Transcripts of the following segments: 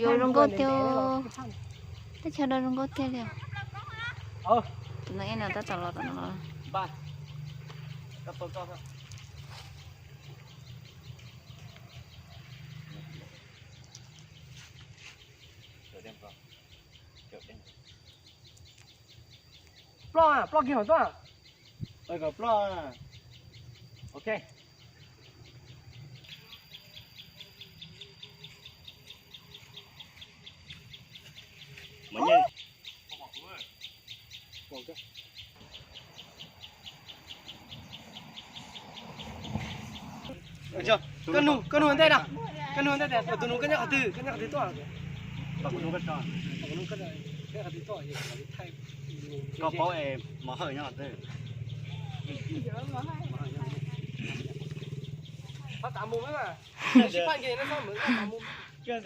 Yuav zoo nkauj tiag. Teb chaws no zoo nkauj tiag li. Tus no ib no tab tom los tom no. Ploj, ploj kiag hauv tuaj. Kom ploj. Ok. Koj nug, koj nug ntej na. Koj nug ntej tias tus nus koj nyob qhov twg, koj nyob qhov twg tuaj. Koj paub es Mos Hawj nyob qhov twg? Koj tias nyob Xeev Xeeb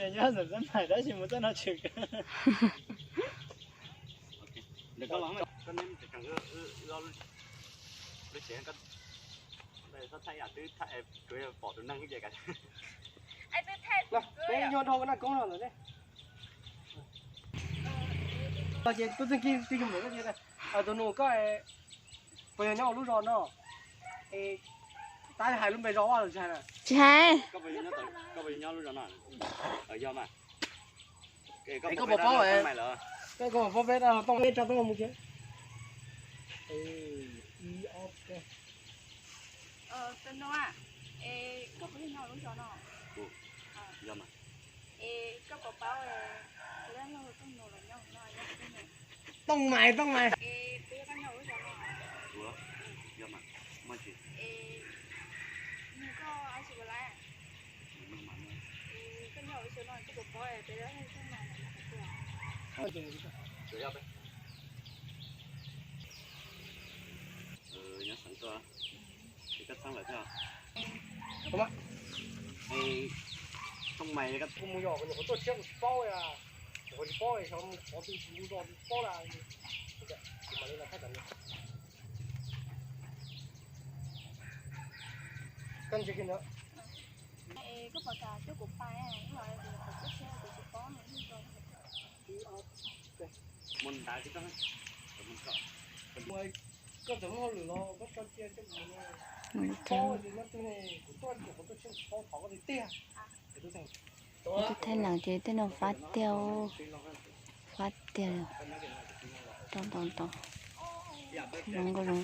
Phaim tab sis mus txoj no tshwm. Peb nyuag dhau na koob no lawm ne. Ces tub txeeg kis tij yus npawm koj ces, tus nus koj puas yog nyob hauv lub zos no? Es tab hais lub npe zos ua los tsis hais na? Tsis hais. Es koj puas paub, koj puas paub peb tau toj peb tsa toj mus kiag. Tooj Maiv, Tooj Maiv. Nyob Xeev Tuaj, es koj txheeb lawm thiab. Tooj Maiv, kuv mus yog kuv nyuam qhuav tuaj tshiab kuv tsis paub, nyuam qhuav tsis paub xyov mus qhov twg tsis mus zos tsis paub na. Koj ntsia kiag ntawd. Koj txawm muaj hauj lwm los koj tso cia coj mus, paub ces nyob twg ne, kuv tuaj kuv tuaj tshiab kuv paub thov koj tiag tiag. Thaij nees ces tej no fab tiag, fab tiag, tau tau tau, zoo nkauj zoo.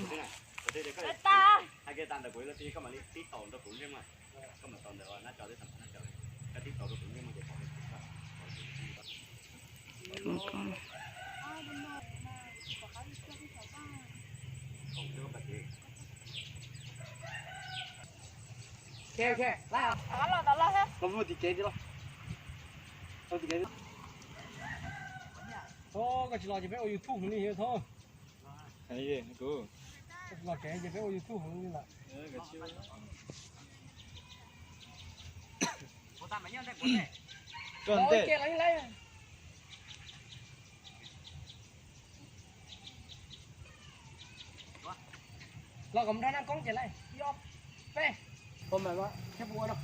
Koj tsis los ces peb ua YouTube li thiab thaub. Koj tsis los kev ces peb ua YouTube heev li lawm. Los kom nrog Naj Koob ces lawm, ib ob peb. Koj mas thiab puas ua no,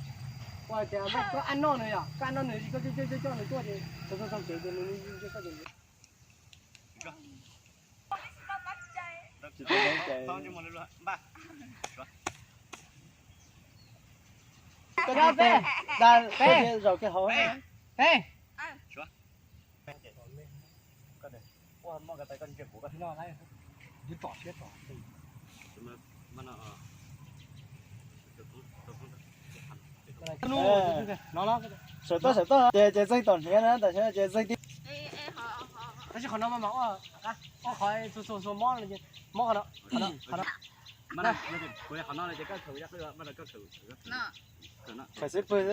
ua tias koj ab noj nws yom, koj ab noj nws, koj coj coj coj nws tuaj ces txog txog kev ces nws nce koj ces. Tsis tau zoo ces. Koj tib teg dag koj thiaj zaum kiag hauv. Peb. Sawv toj sawv toj ces ces txeeg tom hniav na, tam sim no ces txeeg tib. Tab sis qhov no mas ua, ua qhov xua xua mob no, mob qhov no, qhov no, qhov no. Khawm xib pwg xwb.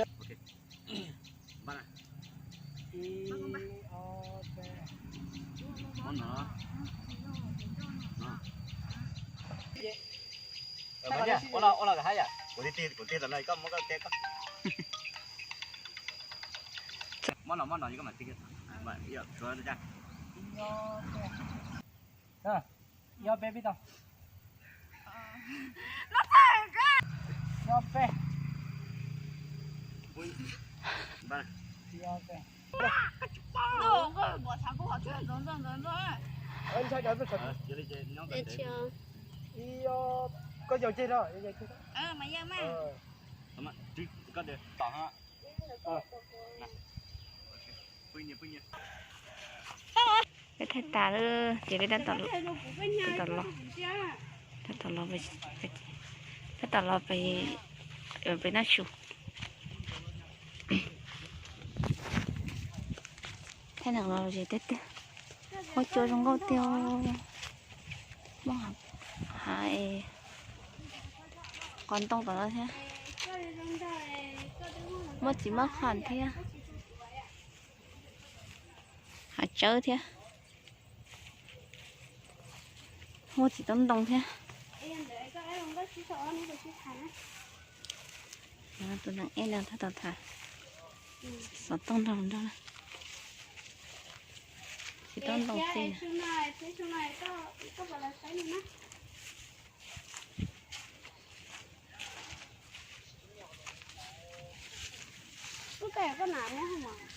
Ua no, ua no, ua no, kuv tig, kuv tig tam no koj muab koj teb koj. Mob no, mob no, koj mam tig. Ib ob peb pib tau. Ib ob peb. Ib ob peb. Koj yaug ceg no, peb thaij tas lawm ces peb tab tom los, tab tom los pem noj su. Thaij neeg los ces tiag tiag, huab cua zoo nkauj tiag. Muaj hav, qos ntoo tom no thiab, muaj txiv mab qham thiab, hav tsawb thiab, muaj txiv taub ntoo thiab. Tus neeg ej no tab tom tham xov tooj nrog nrog txiv taub ntoo txij. Kuv tes koj nam neb hos.